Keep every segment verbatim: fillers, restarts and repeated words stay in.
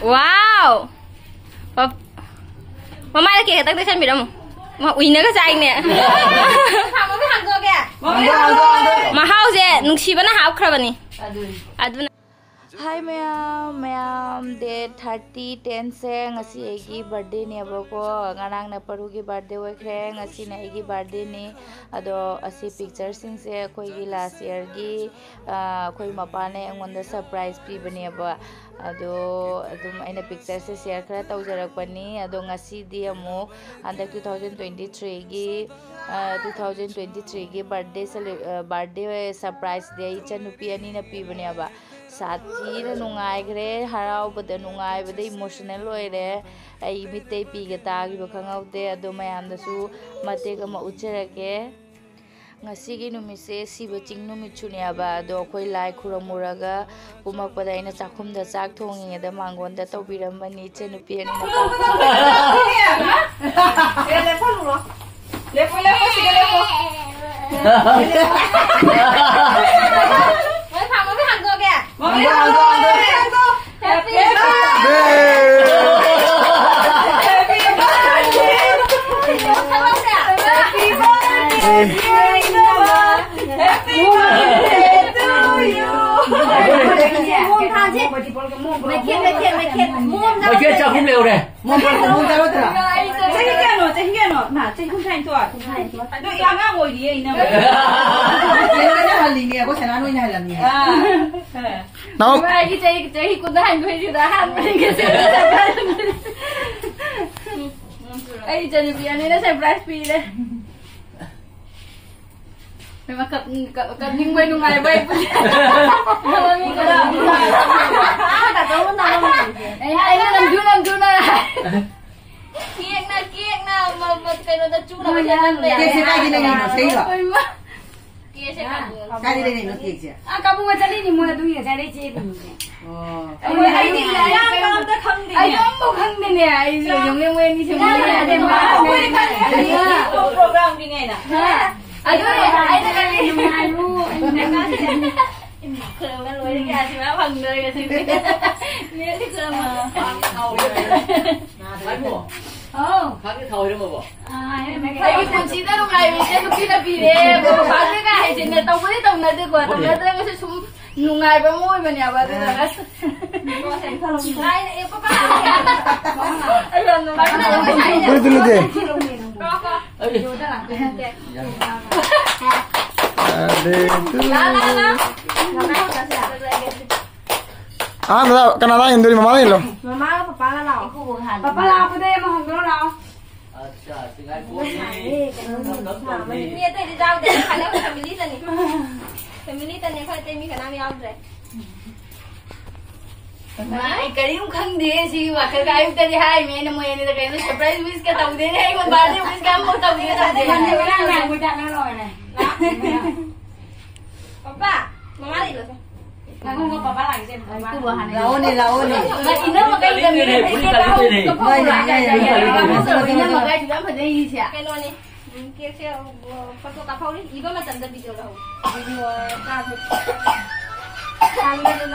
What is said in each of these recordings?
Wow! ꯃ-, ꯃꯃꯥꯏꯗ cake ꯈꯛꯇꯪ ꯇꯩꯁꯟꯕꯤꯔꯝꯃꯨ꯫ ꯃꯥ ꯎꯏꯅꯒ ꯆꯥꯏꯅꯦ꯫ ꯃꯍꯥꯎꯁꯦ ꯅꯨꯡꯁꯤꯕꯅ ꯍꯥꯞꯈ꯭ꯔꯕꯅꯤ꯫ ꯑꯗꯨꯅ Hi ꯃꯌꯥꯝ, ꯃꯌꯥꯝ, date thirty ten ꯁꯦ ꯉꯁꯤ ꯑꯩꯒꯤ birthday ꯅꯦꯕꯀꯣ꯫ ꯉꯔꯥꯡꯅ ꯄꯔꯨꯒꯤ birthday ꯑꯣꯏꯈ꯭ꯔꯦ, ꯉꯁꯤꯅ ꯑꯩꯒꯤ birthday ꯅꯤ꯫ ꯑꯗꯣ ꯑꯁꯤ picture ꯁꯤꯡꯁꯦ ꯑꯩꯈꯣꯏꯒꯤ last year ꯒꯤ, ꯑ, ꯑꯩꯈꯣꯏ ꯃꯄꯥꯅ ꯑꯩꯉꯣꯟꯗ surprise ꯄꯤꯕꯅꯦꯕ꯫ ꯑꯗꯣ ꯑꯗꯨꯝ ꯑꯩꯅ picture ꯁꯦ share ꯈꯔ ꯇꯧꯖꯔꯛꯄꯅꯤ꯫ ꯑꯗꯣ ꯉꯁꯤꯗꯤ ꯑꯃꯨꯛ ꯍꯟꯗꯛ two thousand twenty three ꯒꯤ, ꯑ, two thousand twenty three ꯒꯤ birthday cele-, ꯑ, birthday surprise ꯗꯤ ꯑꯩ ꯏꯆꯟꯅꯨꯄꯤ ꯑꯅꯤꯅ ꯄꯤꯕꯅꯦꯕ꯫ ꯁꯥꯊꯤꯅ ꯅꯨꯡꯉꯥꯏꯈ꯭ꯔꯦ, ꯍꯔꯥꯎꯕꯗ ꯅꯨꯡꯉꯥꯏꯕꯗ emotional ꯑꯣꯏꯔꯦ꯫ ꯑꯩ ꯃꯤꯠꯇꯩ ꯄꯤꯒ ꯇꯥꯈꯤꯕ ꯈꯪꯍꯧꯗꯦ꯫ ꯑꯗꯣ ꯃꯌꯥꯝꯗꯁꯨ ꯃꯇꯦꯛ ꯑꯃ ꯎꯠꯆꯔꯛꯀꯦ꯫ ꯉꯁꯤꯒꯤ ꯅꯨꯃꯤꯠꯁꯦ ꯁꯤꯕ ꯆꯤꯡ ꯅꯨꯃꯤꯠꯁꯨꯅꯦꯕ꯫ ꯑꯗꯣ ꯑꯩꯈꯣꯏ ꯂꯥꯏ ꯈꯨꯔꯝꯃꯨꯔꯒ ꯀꯨꯝꯃꯛꯄꯗ ꯑꯩꯅ ꯆꯥꯛꯈꯨꯝꯗ ꯆꯥꯛ ꯊꯣꯡꯉꯤꯉꯩꯗ ꯃꯥꯡꯒꯣꯟꯗ ꯇꯧꯕꯤꯔꯝꯕꯅꯤ ꯏꯆꯟꯅꯨꯄꯤ ꯑꯅꯤꯅ꯫ ꯂꯦꯞꯄꯣ, ꯂꯦꯞꯄꯣ, ꯁꯤꯗ ꯂꯦꯞꯄꯣ꯫ ꯃꯣꯏ ꯐꯥ-, ꯃꯣꯏ ꯍꯥꯡꯗꯣꯛꯑꯒꯦ꯫ ꯃꯣꯏ ꯍꯥꯡꯗꯣꯛ, ꯍꯥꯡꯗꯣꯛ꯫ Happy birthday! Happy birthday! Happy birthday! Happy birthday to you! ꯃꯣꯝ ꯊꯥꯟꯁꯦ꯫ ꯃꯩꯈꯦꯠ, ꯃꯩꯈꯦꯠ, ꯃꯩꯈꯦꯠ꯫ ꯃꯣꯝ ꯊꯥꯟꯁꯦ꯫ ꯃꯩꯈꯦꯠ ꯆꯥꯛꯈꯨꯝ ꯂꯩꯍꯧꯔꯦ꯫ ꯃꯣꯝ ꯊꯥꯟꯁꯦ, ꯃꯣꯝ ꯊꯥꯟꯁꯦ꯫ ꯆꯍꯤ ꯀꯌꯥꯅꯣ? ꯆꯍꯤ ꯀꯌꯥꯅꯣ? ꯃꯥ, ꯆꯍꯤ ꯀꯨꯟꯊ꯭ꯔꯥ ꯅꯤꯊꯣꯏ꯫ ꯀꯨꯟꯊ꯭ꯔꯥ ꯅꯤꯊꯣꯏ꯫ ꯅꯣꯏ ꯑꯉꯥꯡ ꯑꯣꯏꯔꯤꯌꯦ, ꯏꯅꯝꯃ꯫ ꯀꯩꯅꯣꯗꯩꯅ ꯍꯜꯂꯤꯅꯦ, ꯑꯩꯈꯣꯏ ꯁꯅꯥ ꯅꯣꯏꯅ ꯍꯜꯂꯝꯃꯤꯅꯦ꯫ ꯑꯥ꯫ ꯅꯥꯎ꯫ ꯏꯃꯥꯒꯤ ꯆꯍꯤ, ꯆꯍꯤ ꯀꯨꯟꯊ꯭ꯔꯥ ꯍꯨꯝꯗꯣꯏꯁꯤꯗ ꯑꯍꯥꯟꯕꯅꯤ ꯉꯁꯤ꯫ ꯑꯩ ꯏꯆꯟꯅꯨꯄꯤ ꯑꯅꯤꯅ surprise ꯄꯤꯔꯦ꯫ ꯏꯃꯥ, ꯀꯞ-, ꯀꯞ-, ꯀꯞꯅꯤꯡꯕꯣꯏ ꯅꯨꯡꯉꯥꯏꯕꯣꯏ꯫ ꯑꯩꯅ, ꯑꯩꯅ ꯅꯝꯖꯨ ꯅꯝꯖꯨꯅ꯫ ꯀꯦꯛꯅ, ꯀꯦꯛꯅ, ꯃ-, ꯃ-, ꯀꯩꯅꯣꯗ ꯆꯨꯅꯕ ꯀꯦꯛꯁꯦ ꯀꯥꯏꯗ ꯂꯩꯔꯤꯅꯣ? ꯁꯤꯗꯩꯔꯣ? ꯍꯣꯏ, ꯏꯃꯥ꯫ ꯀꯦꯛꯁꯦ ꯀꯥꯏꯗ? ꯀꯥꯏꯗ ꯂꯩꯔꯤꯅꯣ ꯀꯦꯛꯁꯦ? ꯑꯥ, ꯀꯥꯕꯨꯡꯒ ꯆꯠꯂꯤꯅꯤ ꯃꯣꯏ ꯑꯗꯨꯒꯤ ꯉꯁꯥꯏꯗꯩ ꯆꯦꯜꯂꯤꯅꯤꯅꯦ꯫ ꯑꯣ꯫ ꯑꯩ, ꯑꯩꯗꯤ ꯏꯌꯥꯝꯕ ꯑꯝꯇ ꯈꯪꯗꯦꯅꯦ꯫ ꯑꯩ ꯑꯝꯕꯨ ꯈꯪꯗꯦꯅꯦ꯫ ꯑꯩ ꯌꯦꯡꯉꯦ ꯃꯣꯏ ꯑꯅꯤꯁꯦ ꯃꯣꯏ ꯏꯌꯥꯝꯕ ꯑꯅꯤꯁꯦ ꯑꯝꯕꯨ ꯃꯣꯏ ꯈꯪꯗꯦ꯫ ꯑꯅꯤꯁꯦ꯫ ꯑꯩ ꯄ꯭ꯔꯣꯒ꯭ꯔꯥꯝꯒꯤꯅꯦꯅ꯫ ꯍꯥ? ꯑꯗꯨ ꯑꯩꯅ ꯈꯜꯂꯤ ꯅꯨꯡꯉꯥꯏꯕꯨ꯫ ꯂꯣꯏꯔꯦ, ꯀꯌꯥꯁꯤ ꯃꯌꯥꯝ ꯐꯪꯗꯣꯏ ꯉꯁꯤꯗꯤ꯫ ꯅꯦꯠꯁꯤ ꯀꯔꯝꯕ? ꯍꯥꯏꯕꯣ? ꯑꯧ꯫ ꯈꯥꯒꯤ ꯊꯥꯎ ꯍꯩꯔꯝꯃꯕꯣ? ꯑꯥ, ꯍꯩꯔꯝꯃꯦ꯫ ꯑꯩꯒꯤ ꯄꯨꯟꯁꯤꯗ ꯅꯨꯡꯉꯥꯏꯕꯁꯦ ꯅꯨꯄꯤꯅ ꯄꯤꯔꯦ꯫ ꯃꯄꯥꯁꯦꯒ ꯍꯥꯏꯁꯤꯅ ꯇꯧꯕꯗꯤ ꯇꯧꯅꯗꯦꯀꯣ, ꯇꯧꯅꯗ꯭ꯔꯒꯁꯨ ꯁꯨꯝ ꯅꯨꯡꯉꯥꯏꯕ ꯑꯃ ꯑꯣꯏꯕꯅꯦꯕ, ꯑꯗꯨꯅ ꯑꯁ꯫ ꯂꯥꯏꯅ ꯑꯦ, ꯄꯄꯥ꯫ ꯑꯩ ꯌꯥꯝ ꯅꯨꯡꯉꯥꯏ꯫ ꯅꯠꯇꯦ, ꯅꯠꯇꯦ꯫ ꯀꯣ, ꯀꯣ꯫ ꯑꯗꯨ ꯂꯥ, ꯂꯥ, ꯂꯥ꯫ ꯑꯍꯥꯟꯕꯗ ꯀꯅꯥ ꯂꯥꯛꯏ? ꯃꯃꯥ ꯂꯥꯛꯏ? ꯃꯃꯥꯒ ꯄꯄꯥꯒ ꯂꯥꯛꯑꯣ꯫ ꯄꯄꯥ ꯂꯥꯛꯄꯗ ꯑꯃ ꯍꯪꯗꯣꯔꯣ ꯂꯥꯛꯑꯣ꯫ ꯑꯠꯆꯥ, ꯁꯤ ꯉꯥꯏꯈꯣ꯫ ꯉꯁꯥꯏ ꯀꯩꯅꯣ ꯅꯝ ꯅꯝ ꯇꯧꯔꯤ꯫ ꯃꯤ ꯑꯇꯩꯗꯤ ꯌꯥꯎꯗꯦ, ꯈꯜꯂꯒ family ꯇꯅꯤ꯫ Family ꯇꯅꯤ, ꯑꯩꯈꯣꯏ ꯑꯇꯩ ꯃꯤ ꯀꯅꯥꯝ ꯌꯥꯎꯗ꯭ꯔꯦ꯫ ꯃꯥ, ꯑꯩ ꯀꯔꯤꯝ ꯈꯪꯗꯦ꯫ ꯁꯤ ꯋꯥꯀꯔꯒ ꯑꯌꯨꯛꯇꯗꯤ ꯍꯥꯏꯔꯤꯃꯦ, ꯑꯩꯅ ꯃꯣꯏ ꯑꯅꯤꯗ ꯀꯩꯅꯣ surprise wish ꯀ ꯇꯧꯗꯦꯅꯦ, ꯑꯩꯉꯣꯟꯗ birthday wish ꯀ ꯑꯃꯐꯥꯎ ꯇꯧꯗꯦ, ꯇꯧꯗꯦ꯫ ꯄꯄꯥ, ꯃꯃꯥ ꯂꯩꯔꯣꯁꯦ꯫ ꯉꯥꯏꯈꯣ, ꯉꯥꯏꯈꯣ, ꯄꯄꯥ ꯂꯥꯛꯀꯦꯁꯦ, ꯄꯄꯥ꯫ ꯂꯥꯛꯑꯣꯅꯦ, ꯂꯥꯛꯑꯣꯅꯦ꯫ ꯏꯅꯝꯃ ꯀꯩꯗꯧꯔꯤꯅꯣ? ꯀꯩꯅꯣꯅꯦ꯫ ꯎꯝ, cake ꯁꯦ, ꯑ, photo ꯀꯥꯞꯍꯧꯔꯤ꯫ ꯏꯕ ꯃꯇꯝꯗ video ꯂꯧꯍꯧ꯫ Video ꯀꯥꯞꯄ꯫ ꯈꯤꯇꯪ,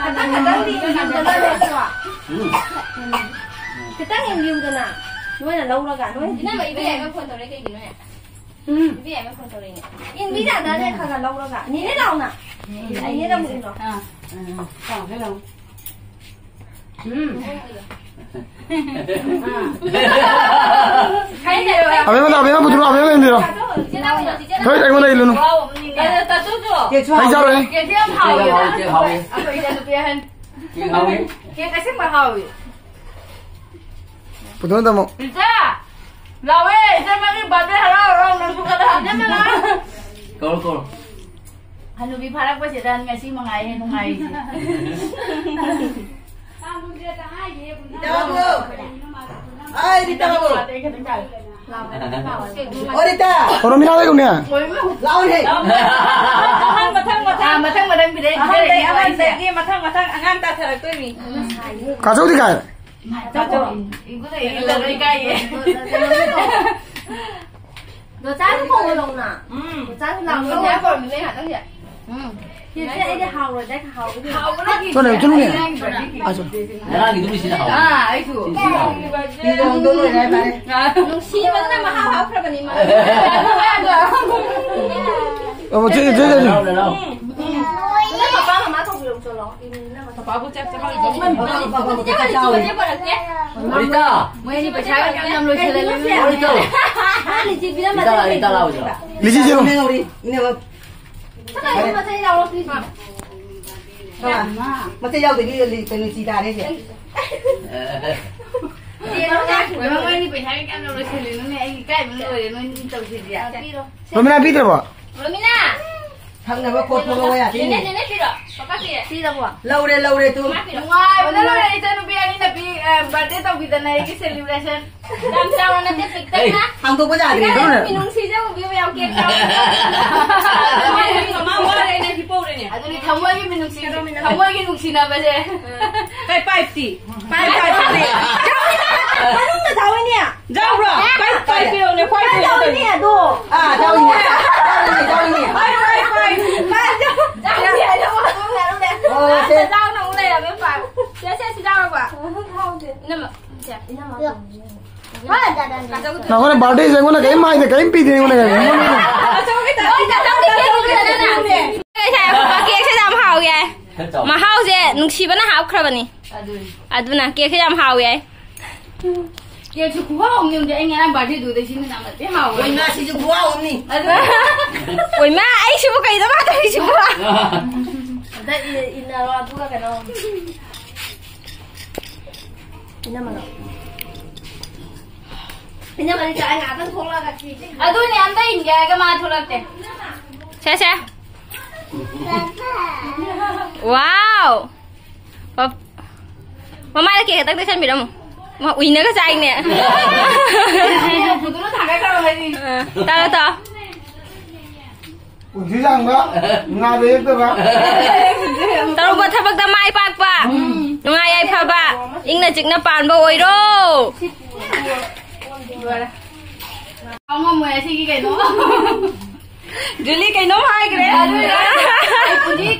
ꯈꯤꯇꯪꯗꯤ ꯏꯕꯤꯌꯨꯗꯅ ꯅꯣꯏꯁꯨ꯫ ꯎꯝ꯫ ꯈꯤꯇꯪ ꯏꯟꯕꯤꯌꯨꯗꯅ꯫ ꯅꯣꯏꯅ ꯂꯧꯔꯒ, ꯅꯣꯏ ꯏꯅꯝꯃ, ꯏꯕ ꯌꯥꯏꯃ phone ꯇꯧꯔꯛꯑꯦ ꯀꯩꯒꯤꯅꯣ? ꯎꯝ꯫ ꯏꯕ ꯌꯥꯏꯃ phone ꯇꯧꯔꯛꯑꯦꯅꯦ꯫ ꯏꯟꯕꯤ ꯌꯥꯗ꯭ꯔꯅꯦ ꯈꯔ ꯈꯔ ꯂꯧꯔꯒ꯫ ꯅꯦꯅꯦ ꯂꯥꯎꯅ꯫ ꯅꯦꯅꯦꯗ ꯑꯃꯨꯛ ꯏꯜꯂꯣ꯫ ꯑꯥ, ꯑꯥ, ꯂꯥꯎ, ꯂꯥꯎ꯫ ꯎꯝ꯫ ꯑꯕꯦꯝꯃꯗ, ꯑꯕꯦꯝꯃ ꯄꯨꯊꯣꯔꯛꯑꯣ, ꯑꯕꯦꯝꯃ ꯏꯟꯕꯤꯔꯣ꯫ ꯍꯣꯏ, ꯑꯩꯉꯣꯟꯗ ꯏꯜꯂꯨꯅꯨ꯫ ꯀꯦꯛꯁꯨ ꯍꯩ ꯆꯥꯔꯣꯏꯍꯦ꯫ ꯀꯦꯛꯁꯦ ꯌꯥꯝ ꯍꯥꯎꯋꯦ꯫ ꯀꯦꯛ ꯍꯥꯎꯋꯦ꯫ ꯑꯩꯈꯣꯏ ꯏꯆꯥꯅꯨꯄꯤ ꯑꯍꯟ꯫ ꯀꯦꯛ ꯍꯥꯎꯋꯦ꯫ ꯀꯦꯛ ꯑꯁꯦꯡꯕ ꯍꯥꯎꯋꯦ꯫ ꯄꯨꯊꯣꯛꯑꯣ ꯇꯥꯃꯣ꯫ ꯏꯆꯦ! ꯂꯥꯎꯋꯦ! ꯏꯆꯦ, ꯅꯪꯒꯤ birthday ꯍꯔꯥꯎ ꯍꯔꯥꯎ ꯅꯪꯁꯨ ꯈꯔ ꯍꯥꯞꯆꯤꯟꯕ ꯂꯥꯎ꯫ ꯀꯧꯔꯣ, ꯀꯧꯔꯣ꯫ ꯍꯅꯨꯕꯤ ꯐꯥꯔꯛꯄꯁꯤꯗ ꯉꯁꯤ ꯃꯉꯥꯏꯔꯦ ꯅꯨꯡꯉꯥꯏꯔꯤꯁꯦ꯫ ꯔꯤꯇꯥ ꯕꯥꯕꯨ! ꯑꯩ ꯔꯤꯇꯥ ꯕꯥꯕꯨ! ꯑꯣ, ꯔꯤꯇꯥ! ꯑꯣꯔꯣꯃꯤꯂꯥ ꯂꯩꯔꯨꯅꯦ꯫ ꯂꯥꯎꯅꯦ! ꯃꯊꯪ, ꯃꯊꯪ, ꯃꯊꯪ꯫ ꯑꯥ, ꯃꯊꯪ, ꯃꯊꯪ ꯄꯤꯔꯛꯏ, ꯑꯍꯟꯗꯩ, ꯄꯤꯔꯛꯏ, ꯄꯤꯔꯛꯏ꯫ ꯑꯍꯟꯗꯒꯤ ꯃꯊꯪ, ꯃꯊꯪ ꯑꯉꯥꯡ ꯇꯥꯊꯔꯛꯇꯣꯏꯅꯤ꯫ ꯀꯥꯖꯧꯗꯤ ꯀꯥꯏ? ꯗꯣꯆꯥꯁꯨ ꯀꯧꯔꯣ ꯂꯥꯎꯅ꯫ ꯎꯝ꯫ ꯗꯣꯆꯥꯁꯨ ꯂꯥꯎꯅ꯫ ꯎꯝ꯫ ꯆꯦꯆꯦ, ꯑꯩꯗꯤ ꯍꯥꯎꯔꯣꯏꯗ, ꯍꯥꯎꯕꯗꯤ꯫ ꯍꯥꯎꯕꯅ ꯆꯠꯂꯣ, ꯆꯠꯂꯨꯅꯦ꯫ ꯑꯥ, ꯆꯠꯂꯣ꯫ ꯉꯔꯥꯡꯒꯤꯗꯨꯕꯨ ꯁꯤꯗ ꯍꯥꯎꯕ꯫ ꯑꯥ, ꯑꯩꯁꯨ꯫ ꯁꯤꯗ ꯍꯥꯎꯕ꯫ ꯐꯤꯔꯣꯟꯗꯣ ꯂꯣꯏꯔꯦ ꯍꯥꯏꯇꯥꯔꯦ꯫ ꯅꯨꯡꯁꯤꯕꯅ ꯃꯍꯥꯎ ꯍꯥꯞꯈ꯭ꯔꯕꯅꯤ ꯃꯥ꯫ ꯑꯣ, ꯆꯦ, ꯆꯦ, ꯆꯦ, ꯆꯦ꯫ ꯂꯥꯎ, ꯂꯥꯎ꯫ ꯄꯄꯥ, ꯃꯃꯥ ꯀꯧꯕꯤꯔꯛꯎ ꯆꯠꯂꯣ꯫ ꯄꯄꯥꯕꯨ ꯆꯥꯛ ꯆꯥꯍꯜꯂꯨ꯫ ꯄꯄꯥ, ꯄꯄꯥ, ꯄꯄꯥ, ꯄꯄꯥ, ꯆꯥꯛ ꯆꯥꯍꯜꯂꯨ꯫ ꯔꯤꯇꯥ꯫ ꯃꯣꯏ ꯑꯅꯤ ꯄꯩꯁꯥ ꯌꯥꯝ ꯌꯥꯝ ꯂꯣꯏꯁꯤꯜꯂꯦ꯫ ꯔꯤꯇꯥ꯫ ꯂꯤꯆꯤ ꯄꯤꯔꯝꯃꯗꯤ ꯔꯤꯇꯥ, ꯔꯤꯇꯥ ꯂꯥꯎ ꯁꯤꯗ꯫ ꯂꯤꯆꯤ ꯆꯦꯔꯣ꯫ ꯏꯅꯦ ꯍꯧꯔꯤ, ꯏꯅꯦ ꯍꯧꯔꯤ꯫ ꯐꯔꯦ꯫ ꯃꯆꯩ ꯌꯥꯎꯔꯣ, please꯫ ꯃꯆꯩ ꯌꯥꯎꯗꯕꯤ ꯀꯩꯅꯣ ꯆꯤ ꯇꯥꯔꯦ ꯁꯦ꯫ ꯃꯣꯏꯅꯤ ꯄꯩꯁꯥ ꯀꯌꯥꯝ ꯂꯣꯏꯁꯤꯜꯂꯤꯅꯣꯅꯦ? ꯑꯩ ꯏꯀꯥꯏꯕꯅ ꯂꯣꯏꯔꯦ, ꯅꯣꯏꯅꯤ ꯇꯧꯁꯤꯗꯤ꯫ ꯔꯣꯃꯤꯅꯥ ꯄꯤꯗ꯭ꯔꯕꯣ? ꯔꯣꯃꯤꯅꯥ! ꯊꯛꯅꯕ ꯈꯣꯠꯄ ꯂꯧꯕ ꯌꯥꯗꯦ꯫ ꯅꯦꯅꯦ, ꯅꯦꯅꯦ ꯄꯤꯔꯣ꯫ ꯄꯄꯥ ꯄꯤꯔꯦ꯫ ꯄꯤꯔꯕꯣ? ꯂꯧꯔꯦ, ꯂꯧꯔꯦ, ꯇꯨ꯫ ꯃꯥ ꯄꯤꯔꯣ꯫ ꯅꯨꯡꯉꯥꯏꯕꯅ ꯂꯣꯏꯔꯦ, ꯏꯆꯟꯅꯨꯄꯤ ꯑꯅꯤꯅ ꯄꯤ, ꯑ, birthday ꯇꯧꯕꯤꯗꯅ ꯑꯩꯒꯤ celebration꯫ ꯌꯥꯝ ꯆꯥꯎꯅ ꯅꯠꯇꯦ, ꯄꯤꯛꯇꯛꯅ꯫ ꯍꯥꯡꯗꯣꯛꯄ ꯌꯥꯗ꯭ꯔꯦ꯫ ꯏꯀꯥꯏꯕ ꯃꯤꯅꯨꯡꯁꯤꯁꯦ ꯎꯕꯤꯌꯨ, ꯌꯥꯝ ꯀꯦꯛ ꯆꯥꯎꯅ꯫ ꯃꯃꯥ ꯋꯥꯔꯦꯅꯦ, ꯍꯤꯞꯄꯧꯔꯦꯅꯦ꯫ ꯑꯗꯨꯅꯤ ꯊꯃꯣꯏꯒꯤ ꯃꯤꯅꯨꯡꯁꯤ-, ꯊꯃꯣꯏꯒꯤ ꯅꯨꯡꯁꯤꯅꯕꯁꯦ꯫ ꯀꯩ ꯄꯥꯏꯞꯇꯤ? ꯄꯥꯏꯞ, ꯄꯥꯏꯞꯇꯤ꯫ ꯃꯅꯨꯡꯗ ꯊꯥꯎꯏꯅꯦ꯫ ꯌꯥꯎꯕ꯭ꯔꯣ? ꯄꯥꯏꯞ, ꯄꯥꯏꯞ ꯄꯤꯔꯛꯎꯅꯦ, ꯄꯥꯏꯞ ꯄꯤꯔꯛꯎꯅꯦ꯫ ꯌꯥꯎꯏꯅꯦ ꯑꯗꯣ꯫ ꯑꯥ, ꯌꯥꯎꯏꯅꯦ꯫ ꯌꯥꯎꯏꯅꯦ, ꯌꯥꯎꯏꯅꯦ꯫ Pipe, pipe, pipe. ꯄꯥꯏꯞ ꯌꯥꯎꯏꯅꯦ꯫ ꯑꯣ, ꯁꯦ꯫ ꯆꯥꯎꯅ ꯑꯃꯨꯛ ꯂꯩꯔꯝꯃꯦ, ꯄꯥꯏꯞ꯫ ꯁꯦ, ꯁꯦ, ꯁꯤ ꯆꯥꯎꯔꯕ? ꯏꯅꯝꯃ, ꯁꯦ꯫ ꯅꯪꯉꯣꯟꯗ birthday ꯁꯦ ꯑꯩꯉꯣꯟꯗ ꯀꯔꯤꯝ ꯍꯥꯏꯗꯦ, ꯀꯔꯤꯝ ꯄꯤꯗꯦ ꯑꯩꯉꯣꯟꯗ꯫ ꯀꯦꯛꯁꯦ ꯌꯥꯝ ꯍꯥꯎꯋꯦ꯫ ꯃꯍꯥꯎꯁꯦ ꯅꯨꯡꯁꯤꯕꯅ ꯍꯥꯞꯈ꯭ꯔꯕꯅꯤ꯫ ꯑꯗꯨꯅ ꯀꯦꯛꯁꯦ ꯌꯥꯝ ꯍꯥꯎꯋꯦ꯫ ꯀꯦꯛꯁꯦ ꯈꯨꯍꯥꯎ ꯑꯃꯅꯤ, ꯑꯩ ꯉꯔꯥꯡ birthday ꯗꯨꯗꯩ ꯁꯤꯅ ꯌꯥꯝꯅꯗꯤ ꯍꯥꯎꯋꯦ꯫ ꯑꯣꯏꯃꯥ, ꯁꯤꯁꯨ ꯈꯨꯍꯥꯎ ꯑꯃꯅꯤ꯫ ꯑꯗꯨ ꯑꯣꯏꯃꯥ, ꯑꯩꯁꯤꯕꯨ ꯀꯩꯅꯣ ꯃꯥ ꯇꯧꯔꯤꯁꯤꯕꯣ? ꯑꯝꯇ ꯏ-, ꯏꯟꯅꯔꯣ, ꯑꯗꯨꯒ ꯀꯩꯅꯣ꯫ ꯏꯅꯝꯃꯅ꯫ ꯏꯅꯝꯃꯅ ꯆꯥꯛ ꯉꯥꯛꯇꯪ ꯊꯣꯛꯂꯛꯑꯒ ꯊꯤꯁꯦ꯫ ꯑꯗꯨꯅꯦ, ꯑꯝꯇ ꯏꯟꯒꯦ ꯍꯥꯏꯔꯒ ꯃꯥ ꯊꯣꯛꯂꯛꯇꯦ꯫ ꯁꯦ, ꯁꯦ꯫ Wow! ꯄꯞ-, ꯃꯃꯥꯏꯗ ꯀꯦꯛ ꯈꯛꯇꯪ ꯇꯩꯁꯟꯕꯤꯔꯝꯃꯨ꯫ ꯃꯥ ꯎꯏꯅꯒ ꯆꯥꯏꯅꯦ꯫ ꯐꯣꯇꯣꯗꯣ ꯊꯥꯡꯒꯠꯈ꯭ꯔꯣ ꯍꯥꯏꯗꯤ꯫ ꯑ, ꯇꯥꯔꯣ, ꯇꯥꯔꯣ꯫ ꯄꯨꯟꯁꯤ ꯁꯥꯡꯕ, ꯉꯥꯗ ꯌꯦꯛꯇꯕ꯫ ꯇꯧꯔꯨꯕ ꯊꯕꯛꯇ ꯃꯥꯏ ꯄꯥꯛꯄ, ꯅꯨꯡꯉꯥꯏ ꯌꯥꯏꯐꯕ, ꯏꯪꯅ ꯆꯤꯛꯅ ꯄꯥꯟꯕ ꯑꯣꯏꯔꯣ꯫ ꯉꯝꯃꯣꯏ ꯑꯁꯤꯒꯤ ꯀꯩꯅꯣ꯫ ꯖꯨꯂꯤ ꯀꯩꯅꯣꯝ ꯍꯥꯏꯈ꯭ꯔꯦ꯫ ꯑꯗꯨꯅ ꯑꯩ ꯄꯨꯟꯁꯤ